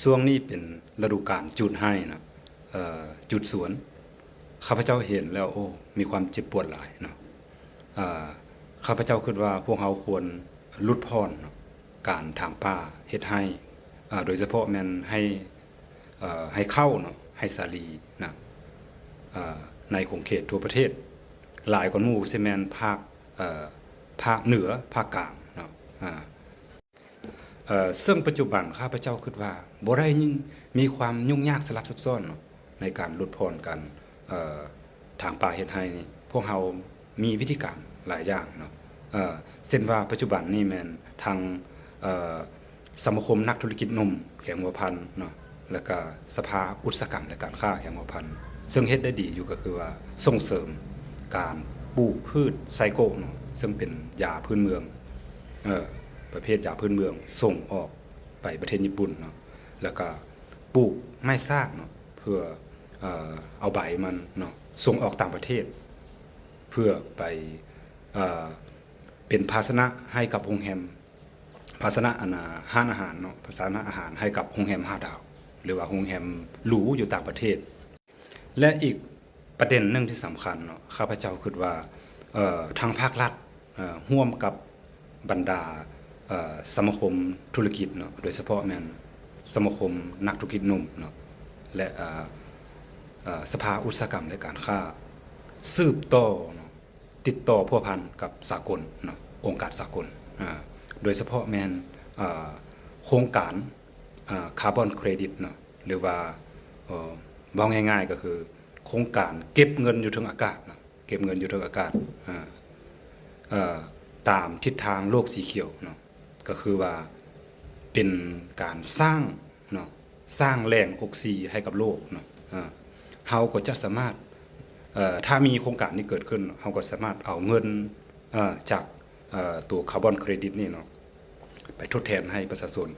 ຊ່ວງນີ້ເປັນລະດູການຈູດໄຮ່ເນາະ ເອີ ຈູດສວນ. ຂ້າພະເຈົ້າເຫັນແລ້ວ ໂອ້ ມີຄວາມເຈັບປວດຫຼາຍເນາະ. ເອີ ຂ້າພະເຈົ້າຄິດວ່າພວກເຮົາຄວນຫຼຸດຜ່ອນເນາະ ການຖາງປ່າເຮັດໄຮ່ ເອີ ໂດຍສະເພາະແມ່ນໄຮ່ ເອີ ໄຮ່ເຂົ້າເນາະ ໄຮ່ສາລີນະ ເອີ ໃນຂົງເຂດທົ່ວປະເທດ. ຫຼາຍກວ່າໝູ່ຊິແມ່ນພາກ ເອີ ພາກເໜືອ ພາກກາງເນາະ ອາ ເຊິ່ງປັດຈຸບັນຂ້າພະເຈົ້າຄິດວ່າບໍ່ໄດ້ມີຄວາມຫຍຸ້ງຍາກສະຫຼັບຊັບຊ້ອນເນາະ ໃນການຫຼຸດຜ່ອນການ ເອີ ຖາງປ່າເຮັດໄຮ່ນີ້. ພວກເຮົາມີວິທີການຫຼາຍຢ່າງເນາະ ເອີ ເຊັ່ນວ່າປັດຈຸບັນນີ້ແມ່ນທາງ ເອີ ສະມາຄົມນັກທຸລະກິດໜຸ່ມແຂວງຫົວພັນເນາະ ແລ້ວກະສະພາອຸດສາຫະກຳ ແລະ ການຄ້າແຂວງຫົວພັນ ເຊິ່ງເຮັດໄດ້ດີຢູ່ກໍຄືວ່າສົ່ງເສີມການປູກພືດໄຊໂກະເນາະ ເຊິ່ງເປັນຢາພື້ນເມືອງ ເອີ ປະເພດຢາພື້ນເມືອງ ສົ່ງອອກໄປປະເທດຍີ່ປຸ່ນເນາະ ແລ້ວກະປູກໄມ້ຊາກເນາະ ເພື່ອ ເອີ ເອົາໃບມັນເນາະ ສົ່ງອອກຕ່າງປະເທດ ເພື່ອໄປ ເອີ ເປັນພາຊະນະໃຫ້ກັບໂຮງແຮມ ພາຊະນະ ອັນ ອາ ຮ້ານອາຫານເນາະ ພາຊະນະອາຫານໃຫ້ກັບໂຮງແຮມຫ້າດາວ ຫຼືວ່າໂຮງແຮມຫຼູຢູ່ຕ່າງປະເທດ. ແລະ ອີກປະເດັນໜຶ່ງທີ່ສຳຄັນເນາະ ຂ້າພະເຈົ້າຄິດວ່າ ເອີ ທາງພາກລັດ ເອີ ຮ່ວມກັບບັນດາ ເອີ ສະມາຄົມທຸລະກິດເນາະ ໂດຍສະເພາະແມ່ນສະມາຄົມນັກທຸລະກິດໜຸ່ມເນາະ ແລະ ເອີ ເອີ ສະພາອຸດສາຫະກຳ ແລະ ການຄ້າ ສືບຕໍ່ເນາະ ຕິດຕໍ່ພົວພັນກັບສາກົນເນາະ ອົງການສາກົນ ອາ ໂດຍສະເພາະແມ່ນ ອາ ໂຄງການ ອາ ຄາບອນເຄຣດິດເນາະ ຫຼືວ່າ ເອີ ເວົ້າງ່າຍໆກໍຄືໂຄງການເກັບເງິນຢູ່ເທິງອາກາດເນາະ ເກັບເງິນຢູ່ເທິງອາກາດ ອາ ເອີ ຕາມທິດທາງໂລກສີຂຽວເນາະ ກໍຄືວ່າເປັນການສ້າງເນາະ ສ້າງແຫຼ່ງອົກຊີໃຫ້ກັບໂລກເນາະ ເຮົາກໍຈະສາມາດ ເອີ ຖ້າມີໂຄງການນີ້ເກີດຂຶ້ນ ເຮົາກໍສາມາດເອົາເງິນ ເອີ ຈາກ ເອີ ຕົວຄາບອນເຄຣດິດນີ້ເນາະ ໄປທົດແທນໃຫ້ປະຊາຊົນ